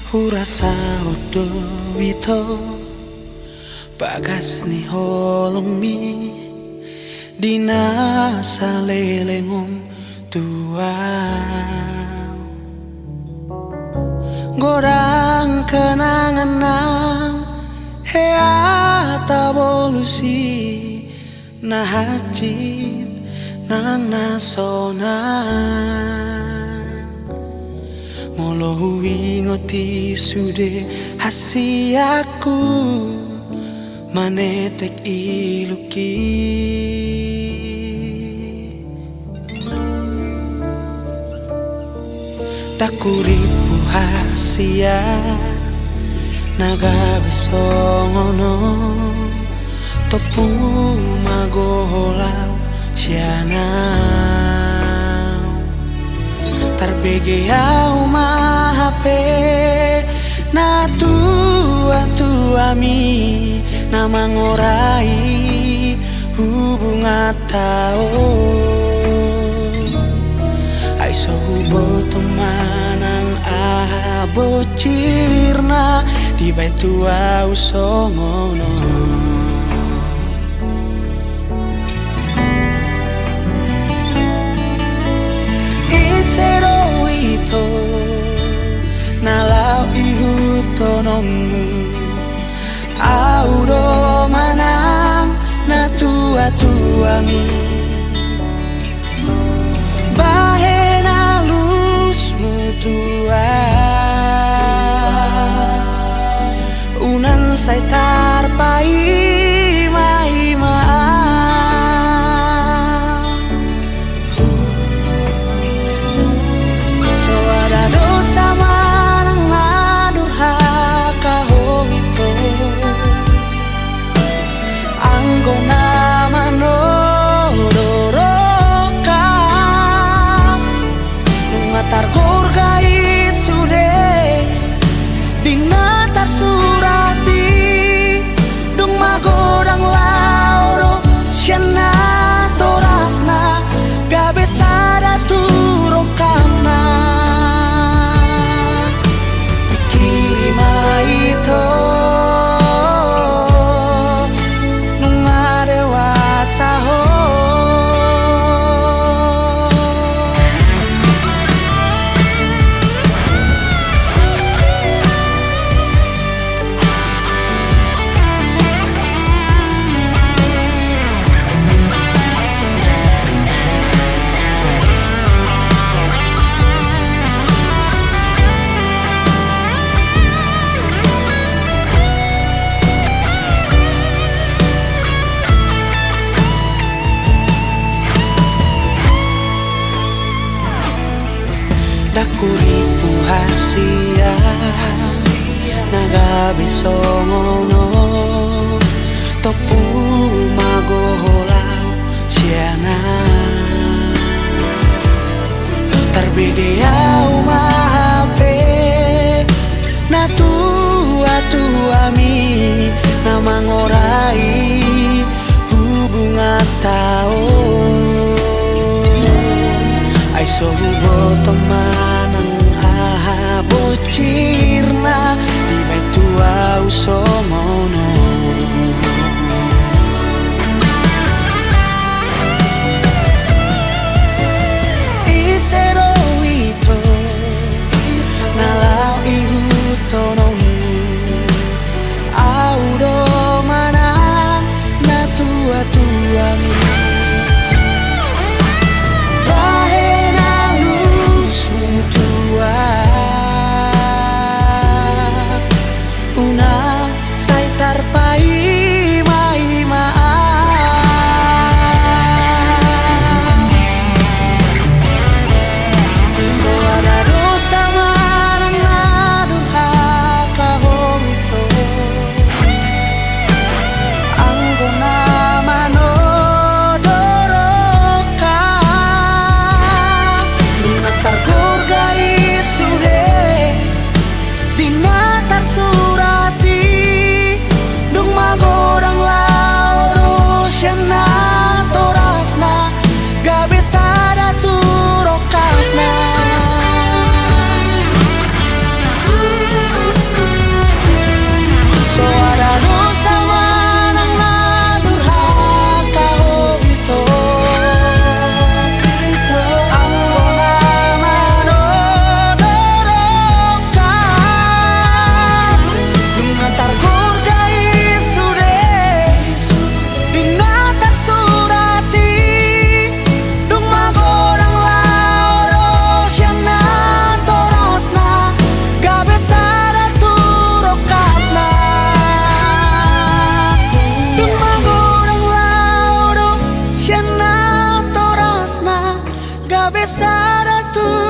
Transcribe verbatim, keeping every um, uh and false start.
Hurasa do ito bagas ni holongmi di na saleleng on tu ahu. Godang kenangan nang hea tabolus i, na hansit nang na sonang. Molo huingot i sude hasianku manetek iluk i. Ndang hurimpu hasian na gabe songon on, tompu mago ho laho sian ahu. Tarbege ahu ma hape natuatuami na mangorai hubunganta on. Ai so huboto manang aha bonsirna dibaen tu ahu songon on. Ise do ito na laho ihuthononmu? Ahu do manang natuatuami? Bahen alusmu tu ahu, unang sai tarpaimaima ahu. So ada dosa manang na durhaka ho ito, anggo na manodorok ahu. Nunga targorga i sude di na tarsurat i, dung magodang laho do sian natorasna gabe sada tu rongkapna. Pikiri ma ito, nunga dewasa ho. Ndang hurimpu hasian na gabe songon on, tompu mago ho laho sian ahu. Tarbege ahu ma hape natuatuami na mangorai hubunganta on. Ai so huboto manang aha bonsirna dibaen tu ahu songon on. Ise do ito na laho ihuthononmu? Ahu do manang natuatuami? Bahen alusmu tu ahu, unang sai tar Besar tu